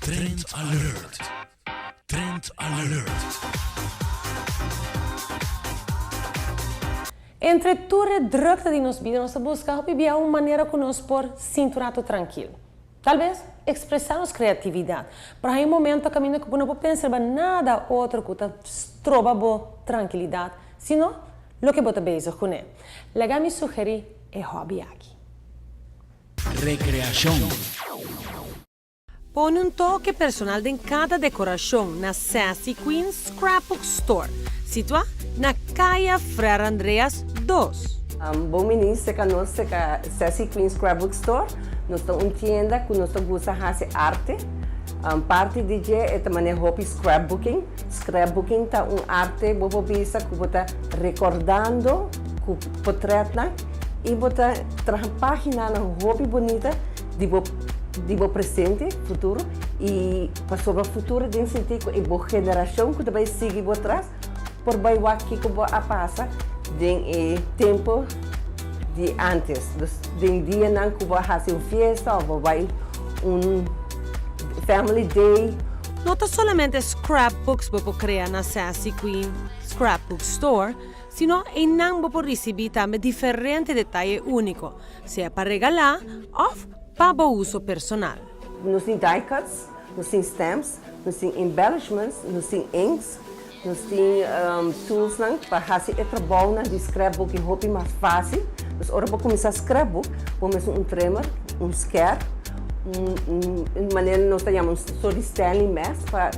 Trend Alert! Trend Alert! Entre tur e drukte di nos bida nos ta buska hopi bia un manera ku nos por sinti un ratu trankil. Tal bes ekspresá nos kreatividat, pero haña un momento kaminda ku bo no por pensa riba nada otro ku ta stroba bo trankilidat, sino loke bo ta bezig kuné. Laga mi sugerí e hòbi aki. Rekreashon. Pone un toke personal den kada dekorashon na Sassy Queen Scrapbook Store, situá na Kaya Frère Andreas dos. Bon bini serka nos serka Sassy Queen Scrapbook Store. Nos ta un tienda ku nos ta gusta hasi arte. Parti di dje e ta manera hopi scrapbooking. Scrapbooking ta un arte bo por bisa ku bo ta rekordando ku potretnan i bo ta traha paginanan hopi bunita di bo di bo presente, futuro, i pasobra futuro den sentí ku e bo generashon ku ta bai sigui bo tras por bai wak kiko bo a pasa den e tempu di ántes. Dus den dianan ku bo a hasi un fiesta òf bo bai un family day. No ta solamente scrapbooks bo por krea na Sassy Queen Scrapbook Store, sino einan bo por risibí tambe diferente detaye úniko, sea pa regalá òf pa bo uso personal. Nos tin die cuts, nos tin stamps, nos tin embellishments, nos tin inks, nos tin toolsnan pa hasi e trabounan di scrapbooking hopi mas fásil. Dus ora bo kuminsá scrapbook, bo mester un trimmer, un skèr, un manera nos ta yama un sort di Stanley mes pa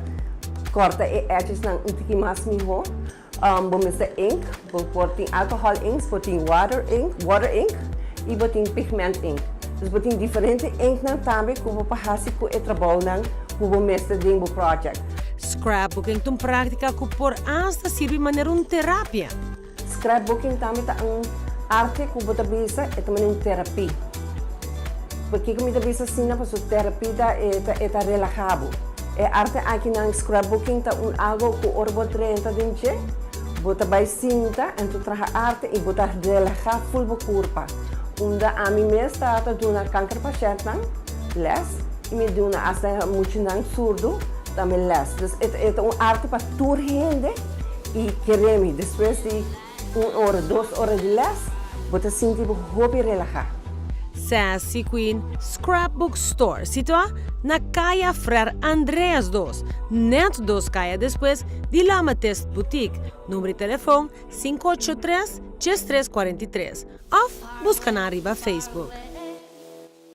kòrta e edgesnan un tiki mas mihó. Bo mester ink, bo por tin alcohol inks, bo tin water ink, water ink y bo tin pigment ink. Dus bo tin diferente inknan tambe ku bo por hasi ku e trabounan ku bo mester den bo project. Scrapbooking ta un práktika ku por asta sirbi manera un terapia. Scrapbooking tambe ta un arte ku bo ta bisa e ta manera un terapia. Pakiko mi ta bisa asina? Pasobra terapia ta e ta relaha bo. E arte akinan, scrapbooking, ta un algo ku ora bo drenta den dje, bo ta bai sinta en tu traha arte i bo ta relaha ful bo kurpa. Unda ami mes ta ta duna kanker pashèntnan lès i mi duna asta muchanan surdu tambe lès. Dus e ta un arte pa tur hende i kere mi despues di Un ora, dos ora di les, bo ta sinti bo hopi relahá. Sassy Queen Scrapbook Store, situá na Kaya Frère Andreas dos, nèt dos kaya despues di La Amethyst Boutique. Number di telefon, 583, 1343, òf buska nan riba Facebook.